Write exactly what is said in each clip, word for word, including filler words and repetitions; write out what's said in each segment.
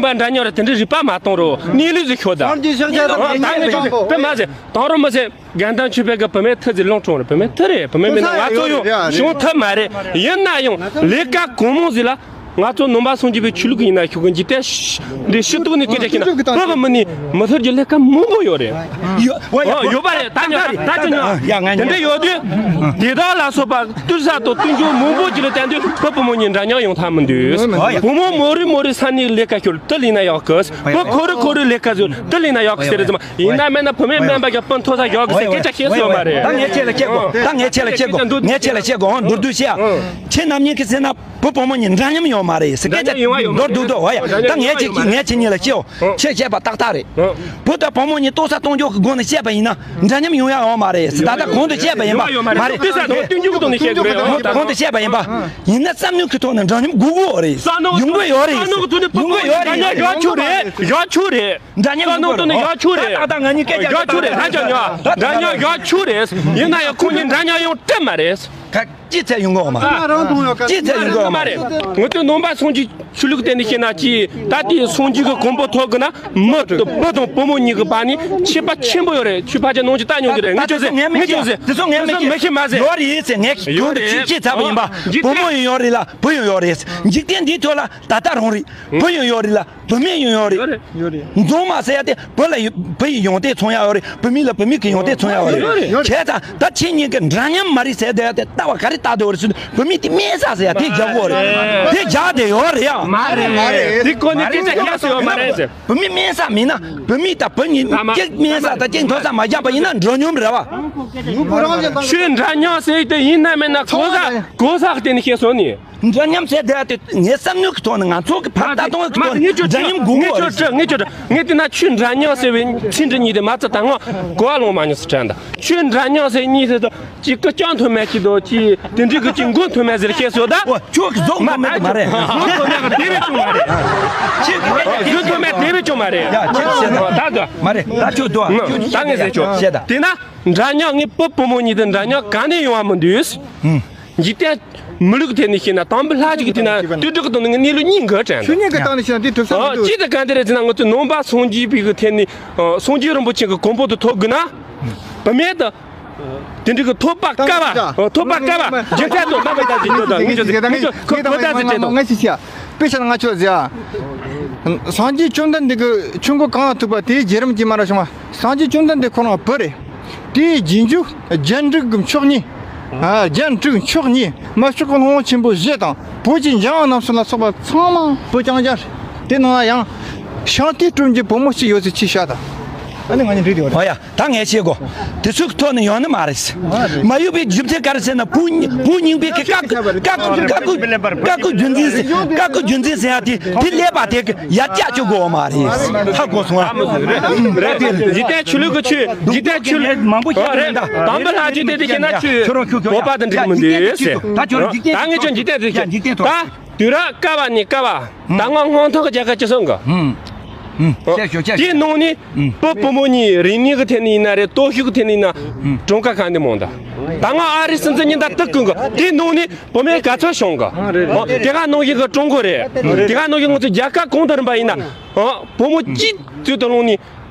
པ་འདྲ་མཉམ་རེད། དེ་འདྲའི་རིག་པ་མ་གཏོང་རོགས། གནས་ལུགས་ཟིག་ཤོད་ད། ཨ། ད་ངས་ཆོ་དཔེ་མ་ཟེར། དང་རོ་མི་ཟེར། དགའ་ལྡན་ཆོས་འཕེལ་གི་བུད་མེད་ཐུ་ཟིག་ལོང་གྲོང་རེད། བུད་མེད་ཐུ་རེད། བུད་མེད་མིན་ན་ང་ཚོ་ཡོང་གཞུང་ཐུ་མ་རེད། ཡིན་ན་ཡང་ལས་ཀ་གང་མང་ཟིག་ལ། ང་ཚོ་ནང་པ་སངས་རྒྱས་པའི་ཆོས་ལུགས་ཡིན་ན་ཤོག་གི། འཇིག་རྟེན་འདི་ཕྱི་ཐོག་ནས་སྐད་ཆ་བཤད་ན་བོད་ཀྱི་མི་ནི་མི་ཐུར་གྱི་ལས་ཀ་མང་པོ་ཡོད་རེད། ཡོད་པ་རེད། ད་ཉོ་ད་ཅི་ཉོ་དེ་འདྲ་ཡོད་དུས། དེ་དག་ལ་སོགས་པ་ལྟོས་ས་དང་བསྟུན་རྒྱུ་མང་པོ་ཅིག་ལ་བརྟེན་དུས་བུ་བུ་མོ་གཉིས་འདྲ་མཉམ་ཡོང་ཐབས་མི་འདུག་བུ་མོ་མོ་རེ་མོ་རེ་ས་ནས་ལས་ཀ་ཤོར་དུ་ལས་ན་ཡག་གི། བུ་ཁོ་རེ་ཁོ་རེ་ལས་ཀ་ཟོར་དུ་ལས་ན་ཡག་གི་ཟེར་རེད་ཙམ། ཡིན་ན་མིན་ན་བུད་མེད་སྨན་པ་གི་སྤུན་མཐོ་ས་ཡག་གི་ཟེར་སྐད་ཆ་བཤད་སོང་མ་རེད། ད་ངས་ཁྱེད་ལ་བཤད་དགོས། ད་ངས་ཁྱེད་ལ་བཤད་དགོས། ཨང་། མདོར་བསྡུས་བཤད་ཨ། ཁྱེད་རྣམ་གཉིས་ཀྱིས་ཟེར་ན། བུ་བུ་མོ་གཉིས་འདྲ་མཉམ་ཡོད་མ་རེད་ཟེར་སྐད་ཆ་མདོར་བསྡུས་འདུག་འོ་ཡ། ད་ངས་ཁྱེད་ངས་ཁྱེད་གཉིས་ལ་བཤད་འོ། ཁྱེད་བཤད་པ་ཏག་ཏག་རེད། བུ་དང་བུ་མོ་གཉིས་ལྟོ་ས་གཏོང་རྒྱུ་གི་སྒོ་ནས་བཤད་པ་ཡིན་ན་འདྲ་མཉམ་ཡོང་ཡ་ཡོད་མ་རེད་ཟེར། ད་ལྟ་གོང་དུ་བཤད་པ་ཡིན་པ་མ་རེད། ལྟོ་ས་གཏོང་རྒྱུ་གི་ཐོག་ནས་བཤད་དགོས་རེད། གོང་དུ་བཤད་པ་ཡིན་པ་ཡིན་ན་བསམ་བློ་གི་ཐོག་ནས་འདྲ་མཉམ་དགོས་ཀྱི་ཡོད་རེད། ཡོང་གི་ཡོད་རེད། ཡག་ཆོག་རེད། ཡག་ཆོག་རེད། འདྲ་མཉམ་ཡོང་གི་ཡོད་རེད། ཡག་ཆོག་རེད། ད་ད་ང་གཉིས་སྐད་ཆ་ཡག་ཆོག་རེད། ད་ཅག་ཉོ་འདྲ་མཉམ་ཡག་ཆོག་རེད། ཡིན་ན་ཡང་ཁོང་གཉིས་འདྲ་མཉམ་ཡོང་གྲབས་མ་རེད། ཅི་ཚད་ཡོང་གི་ཡོད་མ་རེད། ཅི་ཚད་ཡོང་གི་ཡོད་མ་རེད། ངོ་དེ་ནང་པ་སངས་རྒྱས་ཆོས་ལུགས་དེ་ནི་ཤེས་ན་ཅི། ད་དེ་སངས་རྒྱས་ཀྱི་གོ་འཕང་ཐོབ་དགོས་ན་མི་དང་བུ་དང་བུ་མོ་གཉིས་ཀྱི་བར་ནས་ཁྱད་པར་ཆེན་པོ་ཡོད་རེད། ཁྱོད་ཕལ་ཆེར་ནང་ཆོས་ལྟ་མྱོང་གི་རེད། ངས་ཁྱོད་ཟེར། ངས་ཁྱོད་ཟེར། དེ་ཚོ་ངས་མི་ཤེས། མི་ཤེས་མ་ཟེར། ཡོད་རེད་ཟེར། ངས་གོང་དུ་ཅི་ཅི་ཚར་བ་ཡིན་པ། བུ་མོ་ཡང་ཡོད་རེད་ལ་བུ་ཡང་ཡོད་རེད། འཇིག་རྟེན་འདིའི་ཐོག་ལ་ད་ལྟ་རང་རེད། བུ་ཡང་ཡོད་རེད་ལ་བུད་མེད་ཡང་ཡོད་རེད། ཡོད་རེད། མཛངས་མ་ཟེར་ཡ་དེ་བུ་ལ་ཡོད་བུ་ཡི་ཡོན་ཏན་མཚོན་ཡ་ཡོད་རེད། བུད་མེད་ལ་བུད་མེད་ཀྱི་ཡོན་ཏན་མཚོན་ཡ་ཡོད་རེད། ཡོད་རེད། བྱས་ཙང་ད་ཁྱེད་གཉིས་ཀྱི་འདྲ་མཉམ་མ་རེད་ཟེར་བསྡད་ཡ་དེ་ལྟ་བ་ག་རེ་ལྟ་འདོད་རེད་ཟེར་དུས་བུད་མེད་དེ་དམན་ས་ཟེར་ཡ་དེ་རྒྱག་གི་ཡོད་རེད། དེ་རྒྱག་བསྡད་ཡོད་རེད་ཡ། མ་རེད་མ་རེད། དེ་ཁོ་ནི་དེ་ཚོ་རྒྱག་སྲིད་ཡོད་མ་རེད་ཟེར། བུད་མེད་དམན་ས་མིན་ན་བུད་མེད་དང་བུ་གཉིས་གཅིག་དམན་ས་དང་གཅིག་མཐོ་ས་མ་རྒྱག་པ་ཡིན་ན་འདྲ་མཉམ་རེད་བ། ཁྱོད་འདྲ་མཉམ་ཟེར་དེ་ཡིན་ན་མིན་ན་གོ་ས་གོ་ས་བརྟེན་ནས་བཤད་སོང་ནི། འདྲ་མཉམ་ཟེར་བསྡད་དེ་ངའི་བསམ་མནོ་གི་ཐོག་ནས་ང་ཚོ་གི་ཕར་ལྟ་སྟངས་གི་ཐོག་ནས་འདྲ་མཉམ་དགོས་ཀྱི་ཡོད་རེད། ངས་དེ་ན་ཁྱོད་འདྲ་མཉམ་ཟེར་བའི་ཚིག་འདི་གཉིས་དེ་མ་ཚད་ད་ང་གོ་བ་ལོང་མ་མྱོང་ཟེར་དྲན་ད། ཁྱོད་འདྲ་མཉམ་ཟེར་གཉིས་ཟེར་ད་ཅིག་སྐུ་ལྕགས་མཐོ་དམན་གྱི་དོ་ཅིག་དེ་འདྲའི་གི་ཅིག་མགོ་མཐོ་དམན་ཟེར་བཤད་སོང་ད། ཁྱོད་ཀྱི་གཟུགས་མཐོ་དམན་དེ་མ་རེད། གཟུགས་མཐོ་དམན་གི་དེ་བས་ཅུང་མ་རེད། ཁྱོད་ཀྱི་གཟུགས་མཐོ་དམན་དེ་བས་ཅུང་མ་རེད། ཡ་ཁྱོད་བཤད་ད། ད་ད་མ་རེད། ད་ཁྱོད་དོ་ཁྱོད་ད་ངས་ཟེར་ཆོག་བཤད་ད། དེ་ན་འདྲ་མཉམ་ངའི་བུ་བུ་མོ་གཉིས་དེ་འདྲ་མཉམ་ག་ནས་ཡོང་བ་མི་འདུག་འཇིག་རྟེན་མི་ལུགས་ཐད་ནས་བཤད་ན་དང་པོ་ལྷ་ཅིག་གི་དེ་ན་དུས་དྲུག་གི་དོན་ནི་གནས་ལུགས་གཉིས་འགལ་དྲན། ཆོས་ཉིད་ཀྱི་སྟེང་ནས་བཤད་ན་དེ་གྲུབ་ས་མི་འདུག་ཅི་ལྟར་གང་དེ་རེད་ཟེར་ན་ང་ཚོ་ནང་པ་སངས་རྒྱས་པའི་གི་ཐད་ནས་སངས་རྒྱས་རིན་པོ་ཆེ་གི་གོ་འཕང་དུ་ཐོབ་དགོས་ན། བུད་མེད་དུ་དེ་འདྲ་གི་ཐོབ་པ་དཀའ་བ་ཐོབ་པ་དཀའ་བ་རྒྱུ་མཚན་དུ་མ་མི་ལྟ་ཅིག་ཏུ་དང་ངེས་ཅིག་ཟེར་ངེས་ཅིག་ཁོ་ཁོ་ལྟ་ཟེར་བྱེད་དོ། ངེས་ཅིག་བཤད། དཔེ་ཆ་ང་ཆོས་ཟེར། སངས་རྒྱས་བཅོམ་ལྡན་འདས་ཀྱི་ཆོས་འཁོར་གང་ཐུག་པ་དེའི་རྗེ་རིམ་གྱི་མ་ར་བྱུང་བ། སངས་རྒྱས་བཅོམ་ལྡན་འདས་ཁོ་རང་བུ་རེད། དེའི་རྗེས་འཇུག་རྒྱན་དྲུག་གི་མཆོག་གཉིས། ཨ། རྒྱན་དྲུག་མཆོག་གཉིས། མ་ཕྱོགས་ཀྱི་ལྷ་དབང་ཆེན་པོ་བཞི་དང་བོད་ཀྱི་འཇམ་དབྱངས་རྣམ་གསུམ་ལ་སོགས་པ་ཚང་མ་བོད་རྐྱང་རྐྱང་རེད། དེ་ནང་ལ་ཡང་ཤཱནྟི་སྤྲུལ་གྱི་བུ་མོ་གཅིག་ཡོད་ཚུལ་ཅིག་བཤད་དང་། ཨ་ནི་ང་གཉིས་འགྲིག་འདུག་རེད། ཨོ་ཡ། ད་ངས་བཤད་དགོས། དེ་ཚོའི་ཐོག་ནས་ཡོང་ནི་མ་རེད། མ་ཡོང་བའི་རྒྱུ་མཚན་ག་རེ་ཟེར་ན་བུ་བུ་རྙིང་པའི་ཀ་ཀ་ཀ་ཀ་ཀ་ཀ་རྒྱུ་འཛིན་ཟེར་ཀ་ཀ་རྒྱུ་འཛིན་ཟེར་ཡ་དེ་དེ་ཀླད་པ་དེ་གི་ཡར་བཀྱག་བཅུག་དགོས་མ་རེད། ཧ་གོ་སོང་ཨ། འཇིག་རྟེན་ཆོས་ལུགས་ཀྱི་ཆོས་འཇིག་རྟེན་ཆོས་ལུགས་མང་པོ་ཞིག་རེད། དམ་པ་ལྷ་རྒྱུད་དེ་དེ་ཤེས་ན་ཆོས་བོད་པ་དང་འགྲིག་གི་མི་འདུག་ཟེར། ད་ངས་ཀྱང་འཇིག་རྟེན་དེ་ཤེས། ད་དུས་རབས་བསྐལ་བ་ནས་བསྐལ་བ་ད་ང་སྔོན་ཐོག་གི་རྒྱལ་ཁབ་ཅི་སོང་གི། ཨུམ། ཨུམ། བཤད་ཤོག་བཤད་ཤོག་དེའི་ནང་ནས་ཨུམ། བུ་བུ་མོ་གཉིས་རིག་གནས་ཀྱི་ཐད་ནས་ཡིན་ན་རེད། སྟོབས་ཤུགས་ཀྱི་ཐད་ནས་ཡིན་ན་ཨུམ། གྲངས་ཀ་གང་དེ་མང་ད། ད་ང་ཨ་རི་སྲིད་འཛིན་ཉིན་ལྟར་དུ་ཀུན་གི་དེའི་ནང་ནས་བུད་མེད་ག་ཚོད་བྱུང་གི། ཨོ། དེ་ག་ནང་བཞིན་གི་ཀྲུང་གོ་རེད། དེ་ག་ནང་བཞིན་ང་ཚོ་རྒྱལ་ཁབ་གང་དུ་རིམ་པ་ཡིན་ན། ཨོ། བུ་མོ་གཅིག་ཚུལ་དུ་ལོང་ནས་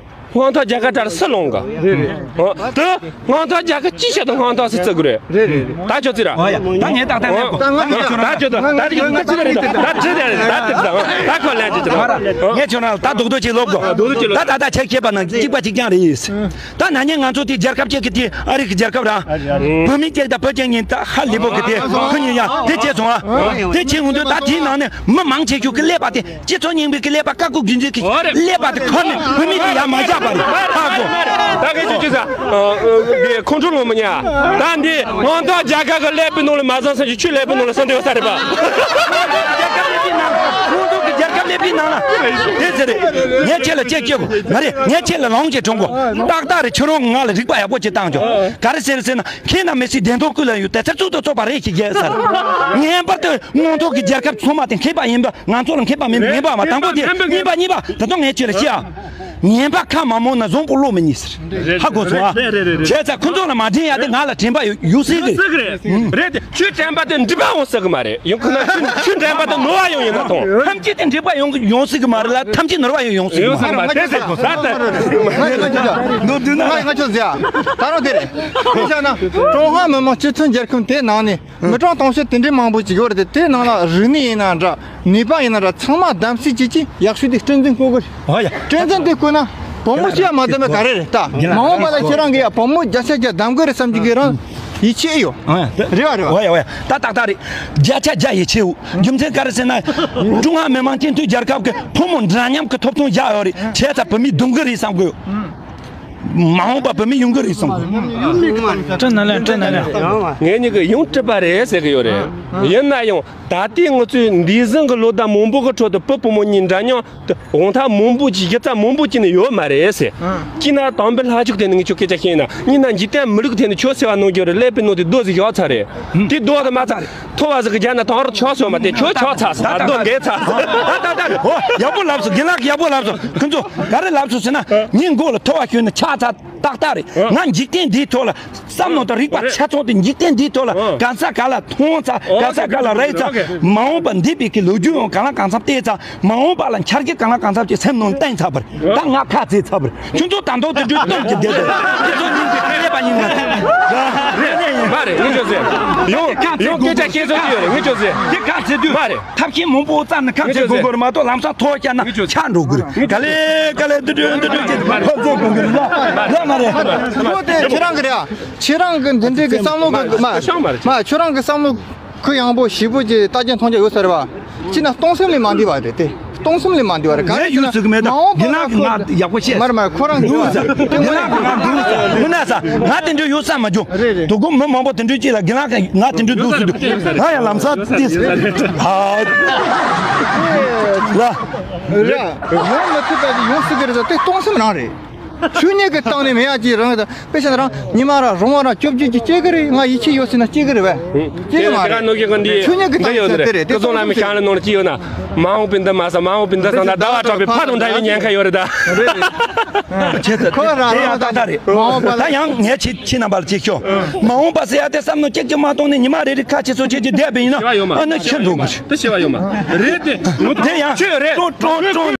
སྔོན་ཐོག་རྒྱལ་ཁབ་གྲལ་སུ་ལོང་གི། རེད་རེད་རེད། ཨོ། དུ་སྔོན་ཐོག་རྒྱལ་ཁབ་ཅི་བྱེད་དུ་སྔོན་ཐོག་སུ་བརྩི་དགོས་རེད། རེད་རེད་རེད། ད་ཁྱོད་ཚོས་ར། ཨོ་ཡ། ད་ངས་ཏག་ཏག་ལབ་གོ། ད་ང་ཁྱོད་ད་ཁྱོད་ད་ད་ཁྱོད་ད་ཁྱོད་ད་ཁྱོད་ད་ཁྱོད་ད་ད་ཁོ་ལན་ཅི་ཅི་ད། ངས་ཁྱོད་རང་ལ་ད་རྡོག་རྡོག་ཅིག་ལོབ་གོ། ད་ད་ད་ཁྱེད་སྐྱེས་པ་ནང་གཅིག་པ་གཅིག་རྐྱང་རེད། ད་ན་ནིང་ང་ཚོ་དེ་རྒྱལ་ཁབ་ཅིག་གི་དེ་ཨ་རི་གི་རྒྱལ་ཁབ་ར། བུད་མེད་ཅིག་དང་བུ་ཅིག་གཉིས་ད་ཧ་ལས་པོ་གི་དེ་ཁོ་གཉིས་ཡ་དེ་བྱས་སོང་ཨ། དེ་བྱས་འོང་དུས་ད་དེའི་ནང་ནས་མི་མང་ཆེ་ཤོས་ཀྱི་ཀླད་པ་དེ། སྤྱི་ཚོགས་རྙིང་པའི་ཀླད་པ་ཀ་ཀུ་རྒྱུན་འཛིན་གྱི་ཀླད་པ་དེ་ཁོ་ནི་བུད་མེད་དེ་ཡར་མ་བཞག་པ་རེད། ཧ་གོ། ད་ག་ཅི་ཅི་ཟ། འདི་ཁོང་ཁྲོ་ལངས་མི་ཉན། ད་འདི་སྔོན་ཐོག་རྒྱལ་ཁབ་ཀྱི་ཀླད་པའི་ནང་ལ་མ་བཟང་ས་ཅིག་ཆུ་ཀླད་པའི་ནང་ལ་སོང་འདི་ཡོད་ས་རེད་པ། རྒྱལ་ཁབ་ཀླད་པའི་ནང་ཁོང་ཚོ་གི་རྒྱལ་ཁབ་ཀླད་པའི་ནང་ལ་དེ་ཟེར་རེད། ངས་ཁྱེད་ལ་ཅེས་སྐྱེ་དགོས་མ་རེད། ངས་ཁྱེད་ལ་ལོང་ཅེས་དྲང་དགོས། ཏག་ཏག་རེད། ཁྱོད་རང་ང་ལ་རིག་པ་ཡག་པོ་ཅིག་བཏང་ཆོག་ག་རེ་ཟེར་ཟེར་ན། ཁྱེད་རྣམས་མི་སྲིད་བདེན་དོན་ཀུན་ལ་ཡོད་དེ་ཚེ་གཙུག་ཏུ་ཚོགས་པ་རེད་ཞིག་རྒྱལ་ས་རེད། ངེས་པར་དུ་མངོན་མཐོ་གི་རྒྱལ་ཁབ་ཚང་མ་དེ་མཁས་པ་ཡིན་པ་ང་ཚོ་ལ་མཁས་པ་མིན་པ་ངེས་པ་མ་དང་པོ་དེ་གཉིས་པ་གཉིས་པ་ད་དུང་ངས་ཁྱོད་ལ་བཤད་ཨ། ངན་པ་ཁ་མ་མང་ན་བཟང་པོ་བློ་མི་ཉེས་ཟེར། ཧ་གོ་སོང་ཨ། རེད་རེད་རེད་རེད། བྱས་ཙང་ཁོ་ཚོ་ལ་མ་དྲན་ཡ་དེ་ང་ལ་དྲན་པ་ཡོད་ཡོད་སྲིད་གི། སྲིད་གི་རེད། རེད་དེ་ཁྱོད་དྲན་པ་དེ་འགྲིག་པ་འོང་སྲིད་གི་མ་རེད། ཡང་ཁོ་ན་ཁྱོད་ཁྱོད་དྲན་པ་དེ་ནོར་བ་ཡོང་ཡིན་ན་ཐོང་། ཐམས་ཅད་དེ་འགྲིག་པ་ཡོང་ཡོང་སྲིད་གི་མ་རེད་ལ། ཐམས་ཅད་ནོར་བ་ཡོང་ཡོང་སྲིད་གི་ཡོང་མ་སྲིད་གི་མ་རེད། དེ་ཟེར་གོ་ས་ད། ང་ང་ཆོག་ཟེར་ཡ། ད་རུང་དེ་རེད། དཔེ་བཞག་ན་ཀྲུང་ཧྭ་མི་དམངས་སྤྱི་མཐུན་རྒྱལ་ཁབ་དེ་ནང་ནས། མི་གྲངས་དུང་ཕྱུར་དེ་འདྲའི་མང་པོ་ཅིག་ཡོད་རེད་དེ། དེའི་ནང་ལ་རིག་གནས་ཡིན་ན་འདྲ། ནུས་པ་ཡིན་ན་འདྲ། ཚང་མ་གདམ་གསེས་བྱེད་ཀྱི་ཡག་ཤོས་དེ་སྲིད་འཛིན་བསྐོ་དགོས་རེད། ཨོ་ཡ། སྲིད་འཛིན་དེ་བསྐོས་ན་བུ་མོ་ཞིག་ཡང་མ་གདམ་པ་ག་རེ་རེད་ད། མ་འོངས་པ་ལ་ཁྱེད་རང་གིས་ཡ་བུ་མོ་བརྒྱ་ཆ་བརྒྱ་གདམ་དགོས་རེད་བསམ་གྱི་གི་རང་ཡིད་ཆེས་ཡོད། ཨོ་ཡ། རེད་བ་རེད་བ། ཨོ་ཡ་ཨོ་ཡ། ད་ཏག་ཏག་རེད། བརྒྱ་ཆ་བརྒྱ་ཡིད་ཆེས་ཡོད། རྒྱུ་མཚན་ག་རེ་ཟེར་ན། ཀྲུང་ཧྭ་མི་དམངས་སྤྱི་མཐུན་རྒྱལ་ཁབ་ཀྱི་ཕོ་མོ་འདྲ་མཉམ་གྱི་ཐོབ་ཐང་བཞག་ཡོད་རེད། བྱས་ཙང་བུད་མེད་གདམ་གི་རེད་བསམ་གི་ཡོད། མ་འོངས་པ་བུད་མེད་ཡོང་གི་རེད་བསམ་གི་ཡོད། དྲན་ན་ལེན་དྲན་ན་ལེན། ངེད་གཉིས་ཀྱིས་ཡང་སྲིད་པ་རེད་ཟེར་གི་ཡོད་རེད། ཡིན་ན་ཡང་ད་ལྟའི་ང་ཚོའི་འདས་ཟིན་གྱི་ལོ་ཟླ་མང་པོ་གི་ཁྲོད་དུ་བུ་བུ་མོ་གཉིས་འདྲ་མཉམ་དུ་དབང་ཐང་མང་པོ་ཅིག་གཞི་རྩ་མང་པོ་ཅིག་ནས་ཡོད་མ་རེད་ཟེར། སྐྱིད་ན་དམ་པའི་ལྷ་ཕྱོགས་དེ་ནས་ངས་ཁྱོད་སྐད་ཆ་བཤད་ན། གཉིས་ན་འཇིག་རྟེན་མི་ལུགས་དེ་ནས་ཁྱོད་ཟེར་བ་གནང་རྒྱུ་རེད། ཀླད་པའི་ནང་དེ་རྡོ་ཟིག་བཞག་ཚར་རེད། དེ་རྡོ་དེ་མ་ཚར་རེད། ཐོ་བ་ཟིག་གི་རྒྱ་ན་དང་རུ་ཆོག་སོང་མ་དེ་ཁྱོད་ཆོག་ཚར་སོང་། ད་རྡོ་འགས་ཚར་སོང་། ད་ད་ད་ཨོ་ཡག་པོ་ལབ་སོང་། རྒན་ལགས་ཡག་པོ་ལབ་སོང་། ཁོང་ཚོ་ག་རེ་ལབ་སོང་ཟེར་ན། ངའི་མགོ་ལ་ཐོ་བ་ཞོན་ན་ཆག་ཚར། ཏག་ཏག་རེད། ང་འཇིག་རྟེན་འདིའི་ཐོག་ལ་བསམ་བློ་དང་རིག་པ་ཆ་ཚང་དེ་འཇིག་རྟེན་འདིའི་ཐོག་ལ་གང་ས་ག་ལ་མཐོང་ཚར། གང་ས་ག་ལ་རེག་ཚར། མ་འོངས་པ་འདས་པའི་གི་ལོ་རྒྱུས་ཡང་གང་ལ་གང་འཚམ་བལྟས་ཚར། མ་འོངས་པ་ལ་འཆར་གཞི་གང་ལ་གང་འཚམ་ཅིག་སེམས་ནང་བཏིང་ཚར་བ་རེད། ད་ང་ཁ་བརྩེགས་ཚར་བ་རེད། ཁྱོད་ཚོ་ད་དུང་དེ་འདྲའི་སྟོབས་ཀྱི་བསྡད་དེ། ཁྱོད་ཚོ་གཉིས་ཀྱི་ཁ་ལས་པ་ཡིན་ན། རེད་རེད། མ་རེད། ངས་ཁྱོད་ཟེར། ཡང་ཡང་སྐད་ཆ་བཤད་ཚོད་ཅིག་ཡོད་རེད། ངས་ཁྱོད་ཟེར། དེ་ཁ་བརྩེགས་དུས། མ་རེད། ཐབས་ཤེས་མང་པོ་བརྩམས་ནས་ཁ་བརྩེགས་དགོས་དགོས་རེད་མ་གཏོགས་ལམ་སང་ཐོག་བཀྱག་ན་ཆག་འགྲོ་གི་རེད། ག་ལེ་ག་ལེ་དུ་དུ་དུ་དུ་ཅེས་ཁ་བརྩེགས་དགོས་གི་རེད། ལ་ལ་མ་རེད། ཁོ་དེ་ཁྱེད་རང་གི་རེད་ཨ། ཁྱེད་རང་གི་འདི་འདྲའི་གི་བསམ་བློ་གི་མ་མ་ཁྱོད་རང་གི་བསམ་བློ་གུ་ཡངས་པོ་ཞིབ་པོ་ཅིག་ལྟ་རྒྱ་མཐོང་རྒྱ་ཡོད་ས་རེད་བ། ཅི་ན་སྟོང་སེམས་ལས་མ་འདི་བ་རེད་དེ། སྟོང་སེམས་ལས་མ་འདི་བ་རེད། ག་རེ་ཡོད་ཟེར་གི་མེད་ད། མ་འོངས་པ་རྒན་ལགས་ལ་ཀྱི་ང་ཡག་པོ་བཤད། མར་མར་ཁོ་རང་འདུག་ཟེར། རྒན་ལགས་ཀྱི་ང་འདུག་ཟེར། མི་ན་ས་ང་དེ་འདྲ་ཡོད་ས་མ་བྱུང་། རེད་རེད། དོ་དགོང་མི་མང་པོ་དེ་འདྲ་ཅིག་ལ་རྒན་ལགས་ཀྱི་ང་དེ་འདྲ་འདུག་ཟེར་འདུག་ང་ཡང་ལམ་སང་ཏིས། ཧ། ལ། ར། ཡོང་མི་ཐུབ་པ་ཞིག་ཡོང་སྲིད་ཀྱི་རེད་ཟེར་དེ་སྟོང་སེམས་རང་རེད། ཆོས་ཉིད་ཀྱི་སྟེང་ནས་མེད་ཡ་ཅིག་རང་དང་དཔེ་བཤད་ན་རང་ཉི་མ་ར་རོང་བ་ར་བཅོ་བརྒྱད་ཀྱི་སྐྱེ་གི་རེད། ང་ཡིད་ཆེས་ཡོད་ཟེར་ན་སྐྱེ་གི་རེད་བས། སྐྱེ་གི་མ་རེད། ཆོས་ཉིད་ཀྱི་སྟེང་ནས་དེ་རེད། དེ་སོང་ལ་མི་ཤང་ལ་ནོར་ཅི་ཡོད་ན། མ་འོངས་པའི་འདི་མ་ས་མ་འོངས་པའི་འདི་སང་ད་ཟླ་བ་གྲགས་པའི་ཕ་དང་འདྲ་བའི་ཉེན་ཁ་ཡོད་རེད་ད། ཁོ་རང་རང་ད་ད་རེད། མ་འོངས་པ་ལ་ད་ཡང་ངས་ཁྱེད་ཁྱེད་རྣམ་པ་ལ་ཅིག་ཤོག་མ་འོངས་པ་ཟེར་ཡ་དེ་བསམ་བློ་གཅིག་ཀྱང་མ་གཏོང་ནས་ཉི་མ་རེ་རེ་ཁ་ཆེ་སོ་ཆེ་ཅིག་བསྡད་པ་ཡིན་ན་ཨ་ནི་ཤི་འགྲོ་གི་རེད། དེ་ཡང་ཁྱོད་རེད། ཀྲོང་ཀྲོང་ཀྲོང་།